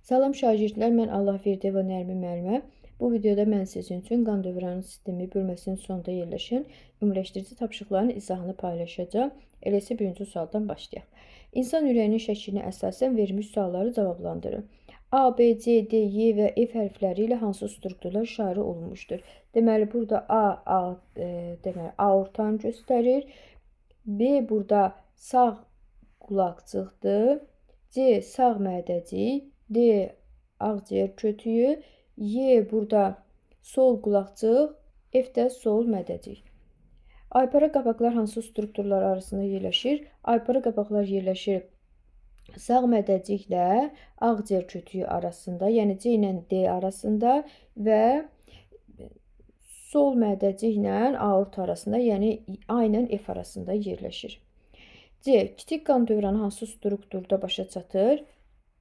Salam şagirdlər, mən Allahverdiyeva Nərmin müəllimə. Bu videoda mən sizin üçün qan dövranı sistemi bölməsinin sonunda yerləşən ümumiləşdirici tapşırıqların izahını paylaşacağam. Elə isə birinci sualdan başlayaq. İnsan ürəyinin şəklinə əsasən verilmiş sualları cavablandırın. A, B, C, D, Y və F hərfləri ilə hansı strukturlar işarə olunmuşdur? Deməli, burada A, deməli, aortanı göstərir. B burada sağ qulaqcıqdır. C sağ mədəcik, D ağciyər kötüyü, Y burada sol qulaqcıq, F də sol mədəcik. Aypara qapaqlar hansı strukturlar arasında yerləşir? Aypara qapaqlar yerləşir sağ mədəciklə ağciyər kötüyü arasında, yəni C ilə D arasında və sol mədəciklə aort arasında, yəni A ilə F arasında yerləşir. C. Kiçik qan dövranı hansı strukturda başa çatır?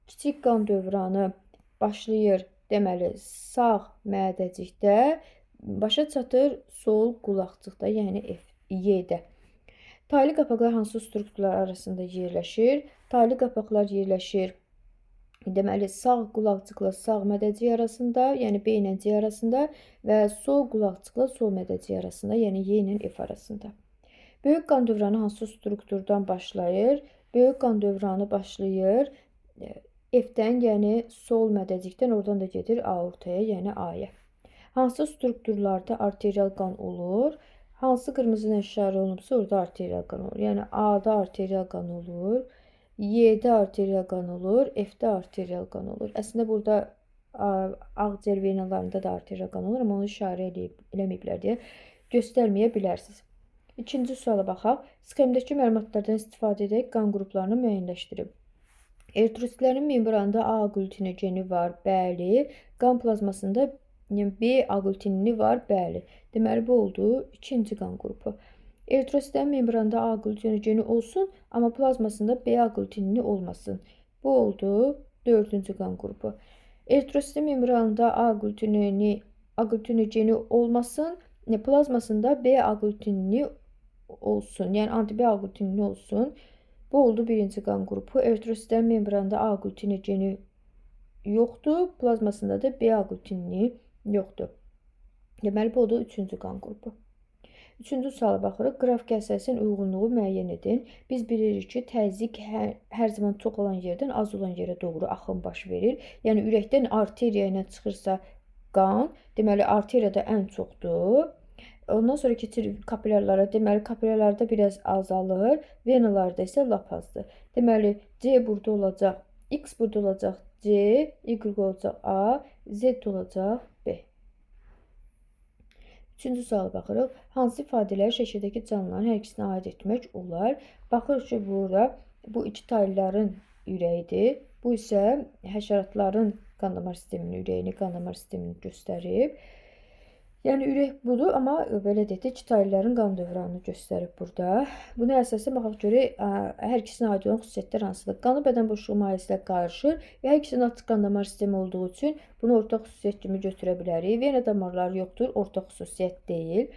Kiçik qan dövranı başlayır, deməli, sağ mədəcikdə, başa çatır sol qulaqcıqda, yəni F, Y-də. Taylı qapaqlar hansı strukturlar arasında yerləşir? Taylı qapaqlar yerləşir, deməli, sağ qulaqcıqla sağ mədəcik arasında, yəni B ilə C arasında və sol qulaqcıqla sol mədəcik arasında, yəni Y ilə F arasında. Böyük qan dövranı hansı strukturdan başlayır? Böyük qan dövranı başlayır F-dən, yəni sol mədəcikdən, oradan da gedir aortaya, yəni A-ya. Hansı strukturlarda arterial qan olur? Hansı qırmızı ilə işarə olunubsa, orada arterial qan olur. Yəni A-da arterial qan olur, Y-də arterial qan olur, F-də arterial qan olur. Əslində burada ağciyər venalarında da arterial qan olur, amma onu işarə eləməyiblər deyə göstərməyə bilərsiniz. İkinci suala baxaq. Sxemdəki məlumatlardan istifadə edərək qan qruplarını müəyyənləşdirin. Eritrositlərin membranında A aqlütinogeni var, bəli. Qan plazmasında B aqlütinini var, bəli. Deməli, bu oldu ikinci qan qrupu. Eritrositlərin membranında A aqlütinogeni olsun, amma plazmasında B aqlütinini olmasın. Bu oldu dördüncü qan qrupu. Eritrositin membranında A aqlütinogeni olmasın, plazmasında B aqlütinini olsun, yəni anti-B aqlütinini olsun. Bu oldu birinci qan qrupu. Eritrositlərin membranında A aqlütinogeni yoxdur, plazmasında da B aqlütinini yoxdur. Deməli, bu oldu üçüncü qan qrupu. Üçüncü suala baxırıq. Qrafikə əsasən uyğunluğu müəyyən edin. Biz bilirik ki, təzyiq hər zaman çox olan yerdən az olan yerə doğru axın baş verir. Yəni, ürəkdən arteriya ilə çıxırsa qan, deməli, arteriyada ən çoxdur. Ondan sonra keçir kapilyarlara. Deməli, kapilyarlarda biraz azalır, venalarda isə lap azdır. Deməli, C burada olacaq, X burada olacaq, C, Y olacaq A, Z olacaq B. Üçüncü suala baxırıq. Hansı ifadələri şəkildəki canlıların hər ikisinə aid etmək olar? Baxırıq ki, burada bu iki taylıların ürəyidir. Bu isə həşəratların qan damar sisteminin ürəyini, qan damar sistemini göstərib. Yəni, ürək budur, amma belə deyək də, iki taylıların qan dövranını göstərib burada. Buna əsasən baxaq görək, hər ikisinə aid olan xüsusiyyətlər hansıdır? Qanı bədən boşluğu mayesinə ilə qarışır və hər ikisinin açıq qan damar sistemi olduğu üçün bunu ortaq xüsusiyyət kimi götürə bilərik. Vena damarları yoxdur, ortaq xüsusiyyət deyil.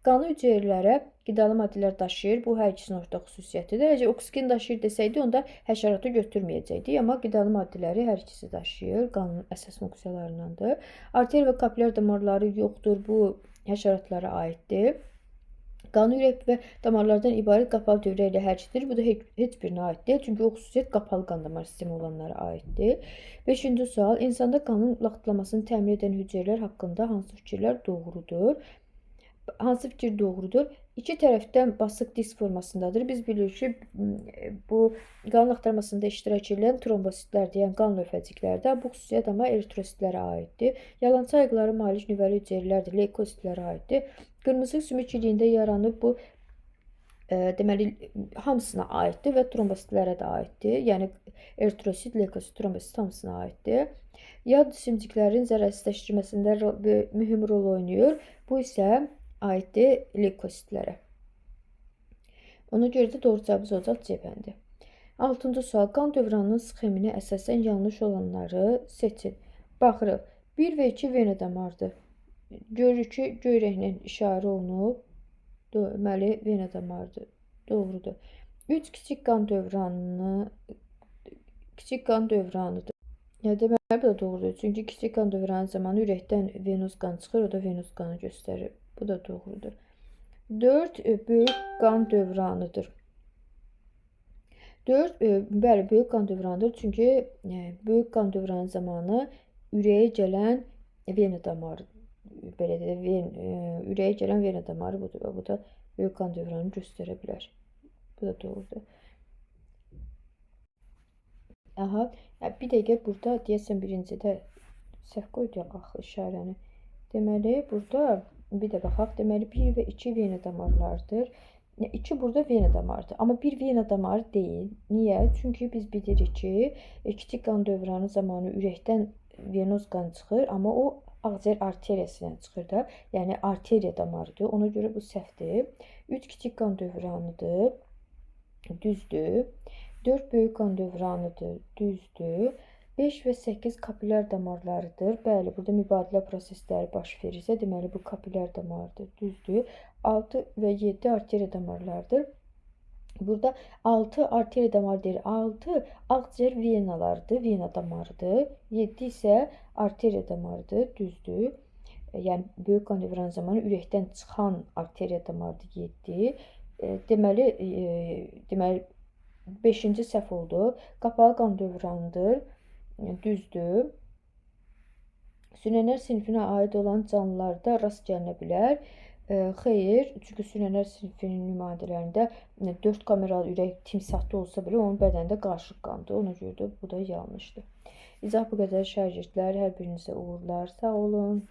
Qanı hüceyrələrə qidalı maddələr daşıyır. Bu hər ikisinin ortaq xüsusiyyətidir. Əgər oksigen daşıyır desəydi, onda həşəratı götürməyəcəkdik. Amma qidalı maddələri hər ikisi daşıyır. Qanın əsas funksiyalarındandır. Arter və kapilyar damarları yoxdur. Bu həşəratlara aiddir. Qanı ürək və damarlardan ibarət qapalı dövrə ilə hərəkətdir. Bu da heç birinə aid deyil. Çünki o xüsusiyyət qapalı qan damar sistemi olanlara aiddir. Beşinci sual. İnsanda qanın laxtlamasını təmin edən hüceyrələr haqqında hansı fikirlər doğrudur? Hansı fikir doğrudur? İki tərəfdən basıq disk formasındadır. Biz bilirik ki, bu qan axtarmasında iştirak edən trombositlərdir, yəni qan lövhəciklərdə. Bu xüsusiyyət amma eritrositlərə aiddir. Yalançı ayıqlara malik nüvəli hüceyrələrdir, leykositlərə aiddir. Qırmızı sümük iliyində yaranıb bu deməli, hamısına aiddir və trombositlərə də aiddir. Yəni eritrosit, leykosit, trombosit hamısına aiddir. Yad cisimciklərin zərərsizləşdirilməsində mühüm rol oynayır. Bu isə aiddir leykositlərə. Ona görə də doğru cavabımız olacaq C bəndi. Altıncı sual. Qan dövranının sxeminə əsasən yanlış olanları seçin. Baxırıq. 1 və 2 vena damarıdır. Görürük ki, göy rənglə işarə olunub. Deməli, vena damarıdır. Doğrudur. 3 kiçik qan dövranını kiçik qan dövranıdır. Ya, deməli, bu da doğrudur. Çünki kiçik qan dövranı zamanı ürəkdən venoz qan çıxır, o da venoz qanı göstərir. Bu da doğrudur. 4 böyük qan dövranıdır. 4 bəli, böyük qan dövranıdır. Çünki böyük qan dövranı zamanı ürəyə gələn vena damarı, belə deyək, ürəyə gələn vena damarı budur və bu da böyük qan dövranı göstərə bilər. Bu da doğrudur. Aha, bir dəqiqə burada deyəsən birincidə səhv qoyduq axı işarəni. Deməli, burada bir də baxaq. Deməli, 1 və 2 vena damarlarıdır. 2 burada vena damarıdır. Amma 1 vena damarı deyil. Niyə? Çünki biz bilirik ki, kiçik qan dövranı zamanı ürəkdən venoz qan çıxır, amma o ağciyər arteriyası ilə çıxır da. Yəni arteriya damarıdır. Ona görə bu səhvdir. 3 kiçik qan dövranıdır. Düzdür. 4 böyük qan dövranıdır. Düzdür. 5 və 8 kapilər damarlarıdır. Bəli, burada mübadilə prosesləri baş verirsə, deməli bu kapilər damarıdır. Düzdür. 6 və 7 arteriya damarlarıdır. Burada 6 arteriya damarı deyil, 6 ağciyər venalarıdır, vena damarıdır. 7 isə arteriya damarıdır, düzdür. Yəni böyük qan dövranı zamanı ürəkdən çıxan arteriya damarıdır 7. Deməli, 5-ci səhv oldu. Qapalı qan dövranıdır. Düzdür. Sünənlər sinfinə aid olan canlılarda rast gəlinə bilər. Xeyr, çünki sünənlər sinfinin nümayəndələrində 4 kameralı ürək timsahda olsa belə onun bədənində qarışıq qandır. Ona görə də bu da yanlışdır. İzah bu qədər şagirdlər. Hər birinizə uğurlar. Sağ olun.